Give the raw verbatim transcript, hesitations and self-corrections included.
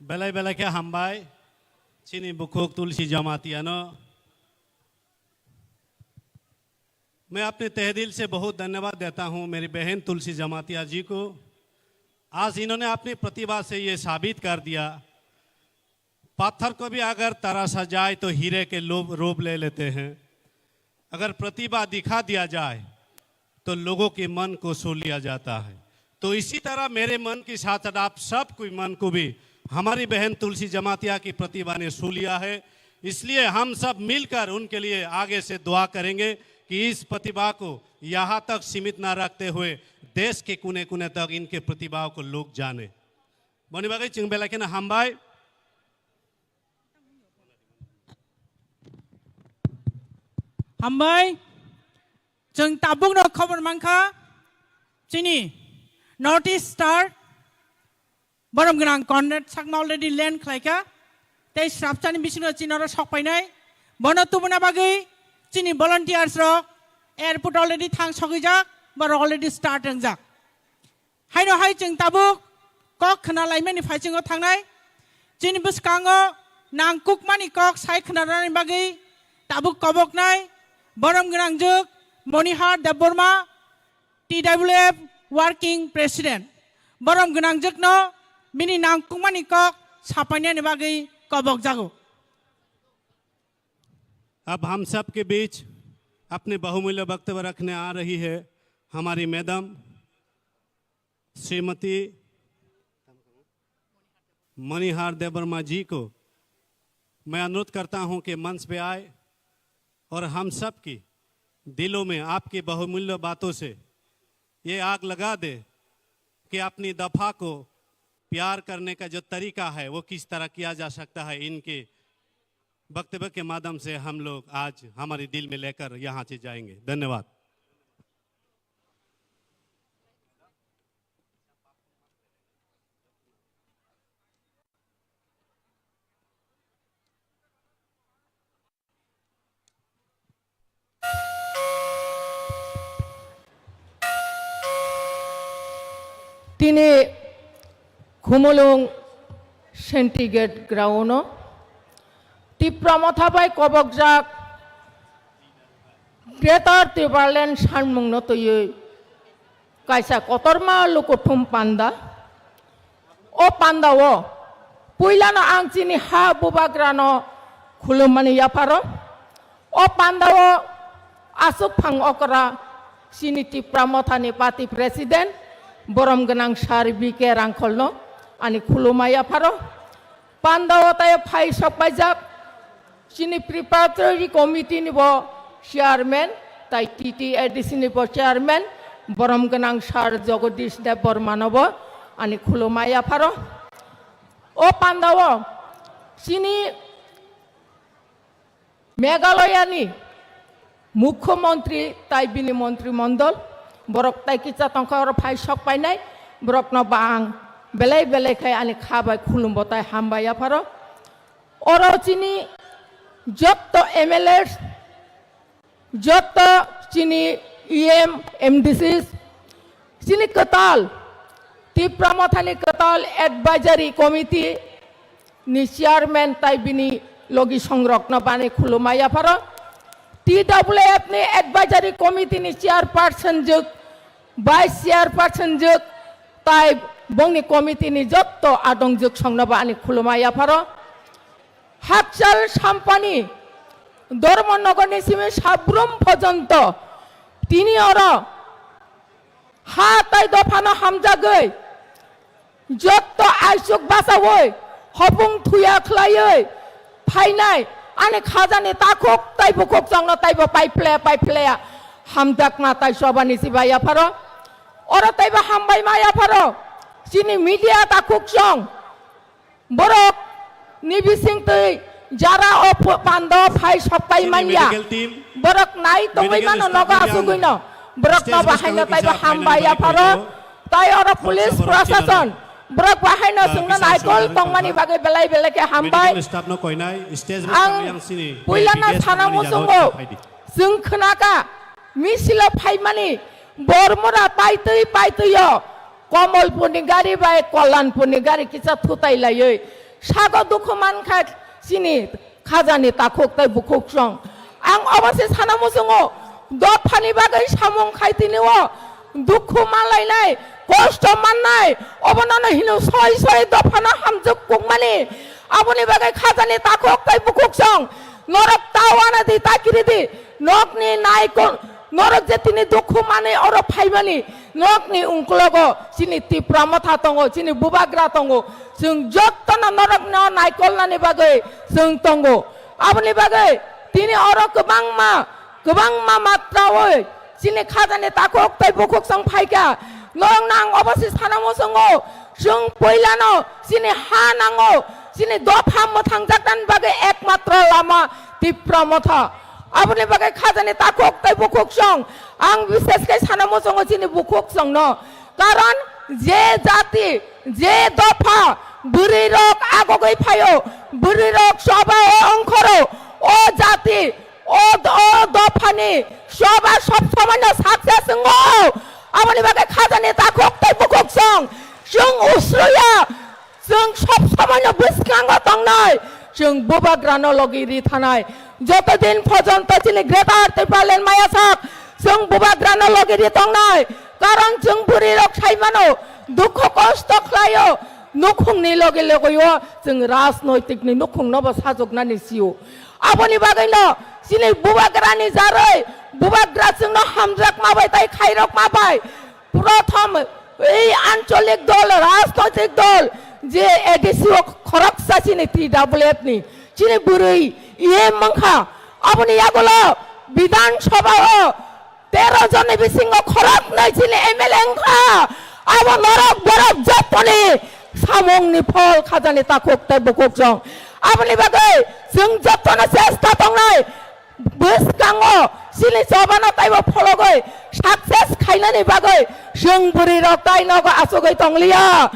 Belai belai khe hambai, chini bukhuk Tulsi Jamatia no. मैं अपने तहे दिल से बहुत धन्यवाद देता हूँ मेरी बहन तुलसी जमातिया जी को। आज इन्होंने अपनी प्रतिभा से ये साबित कर दिया, पत्थर को भी अगर तराशा जाए तो हीरे के लोभ रूप ले लेते हैं। अगर प्रतिभा दिखा दिया जाए तो लोगों के मन को छू लिया जाता है। तो इसी तरह मेरे मन के साथ साथ आप सब कोई मन को भी हमारी बहन तुलसी जमातिया की प्रतिभा ने छू लिया है, इसलिए हम सब मिलकर उनके लिए आगे से दुआ करेंगे कि इस प्रतिभा को यहाँ तक सीमित ना रखते हुए देश के कोने कोने तक इनके प्रतिभाओं को लोग जाने। Boni bagwi chwng belai kheno hambai. Hambai. Chwng tabukno khobor mankha, chini North East Star, borom gwnang Conrad Chakma already land khlaikha, tei srapsani bisingo chini oro sok painai, bono tubuna bagwi chini volunteers rok airport already thang sogwijak, borok already start wngjak. Haino hai chwng tabuk kok khna laimani phaichwngo thangnai. Chini bwskango nangkukmani kok sai khna rwnani bagwi tabuk koboknai borom gwnangjwk Monihar Debbarma, T W F Working President. Borom gwnangjwkno bini nangkukmani kok sapainani bagwi kobokjago. अब हम सब के बीच अपने बहुमूल्य वक्तव्य रखने आ रही है हमारी मैडम श्रीमती मणिहार देवर्मा जी को। मैं अनुरोध करता हूं कि मंच पे आए और हम सब की दिलों में आपकी बहुमूल्य बातों से ये आग लगा दे कि अपनी दफा को प्यार करने का जो तरीका है वो किस तरह किया जा सकता है। इनके वक्तव्य के माध्यम से हम लोग आज हमारे दिल में लेकर यहाँ से जाएंगे। धन्यवाद। Tini Khumulwng Syndicate Ground-o Tipra Motha bai kobokjak Greater Tipraland sanmungno twiwi kaisa kotorma lukuthum panda. O pandao puilano ang chini ha bubagrano khulummani yapharo. O pandao aswk phang okra chini Tipra Mothani party president borom gwnang sir B K Rangkholno ani khuluma yapharo. Pandao tai phai sok paijak chini preparatory committee ni bo chairman, tai T T A D C ni bo chairman, borom gwnang sir Jagadish Debbarma no bo ani khuluma yapharo. O pandao chini Meghalaya ni Mukhyamantri tai bini montri mondol, borok tai kisa tongkha oro phai sok painai, borokno bo ang belai belai khai ani kha bai khulumbo tai hambai yapharo. Oro chini jotto M L As, jotto chini E M, M D Cs, chini kwtal, Tipra Mothani kwtal advisory committee ni chairman tai bini logi songrokno bani khuluma yapharo. T W F ni advisory committee ni chairperson jwk, vice chairperson jwk, tai bongni committee ni jotto adong jwk songno bani khuluma yapharo. Hakchal Sampani, Dharmanagar ni simi Sabrum porjonto tini oro ha tai dophano hamjagwi, jotto aisuk bachawi, hopung thuya khlaiwi phainai ani khajani takhuk tai bukhuk chongno taibo paiphlaya paiphlaya hamjakma tai sobani sibai yapharo. Oro taibo hambai ma yapharo chini media takhuk chong. Borok ni bising twi jara o phu-, pando phai sok pai manya. Borok nai tongwi mano nogo asugwi no. Borok no bahaino taibo hambai yapharo. Tai oro police prosason borok bahaino chwngno naikol tongmani bagwi belai belai khe hambai. Ang puilano sana muchungo chwng khnaka misilo phaimani Bormura paitwi paitwio Komolpurni gari bai Kollanpurni gari kisa thutai laiwi Sago dukhu mankha chini khajani takhuk tei bukhuksong. Ang obo se sana muchungo, dophani bagwi samung khai tini o dukhu manlainai, kosto mannai, obono no hino soi soi dophano hamjwk kukmani. Aboni bagwi khajani takhuk tei bukhuksong norok ta wana di, ta kiri di, nokni naikol, norok je tini dukhu manwi oro phaimani, norokni ungklogo chini Tipra Motha tongo, chini Bubagra tongo. Chwng jottono norokno naikolnani bagwi chwng tongo. Aboni bagwi tini oro kwbangma, kwbangma matrawi chini khajani takhuk tei bukhuksong phaikha. Norokno ang obo se sana muchungo, chwng puilano chini ha nango, chini dopha mwthangjaknani bagwi ekmatro lama Tipra Motha. Aboni bagwi khajani takhuk tei bukhuksong ang bishesh khe sana muchungo chini bukhuksongno. Karon je jati, je dopha bwrwi rok agogwi phaio, bwrwi rok choba o ongkhoro, o jati, o, o dophani choba sob somoino success wngo. Aboni bagwi khajani takhuk tei bukhuksong chwng usruya. Chwng sob somoino bwskango tongnai, chwng Bubagrano logi ri thanai. Joto din porjonto chini Greater Tipraland maya sak, chwng Bubagrano logi ri tongnai. Karon chwng bwrwi rok sai mano, dukho kosto khlaio, nukhungni logi logi o chwng rajnoitikni nukhungno bo sajoknani sio. Aboni bagwino chini Bubagrani jaroi, Bubagra chwngno hamjakma bai tai khairokma bai Prothom ei ancholik dol, rajnoitik dol je A D C o khoroksa chini T W F ni, chini bwrwi E M wngkha, aboni yagulo Bidhan Sabha o tero jonni bisingo khoroknwi chini M L A wngkha. Abo norok borok jottoni samungni phol khajani takhuk tei bukhuksong. Aboni bagwi chwng jottono chesta tongnai. Bwskango chini chobano taibo phologwi success khainani bagwi chwng bwrwi rok tai nogo achugwi tongliya.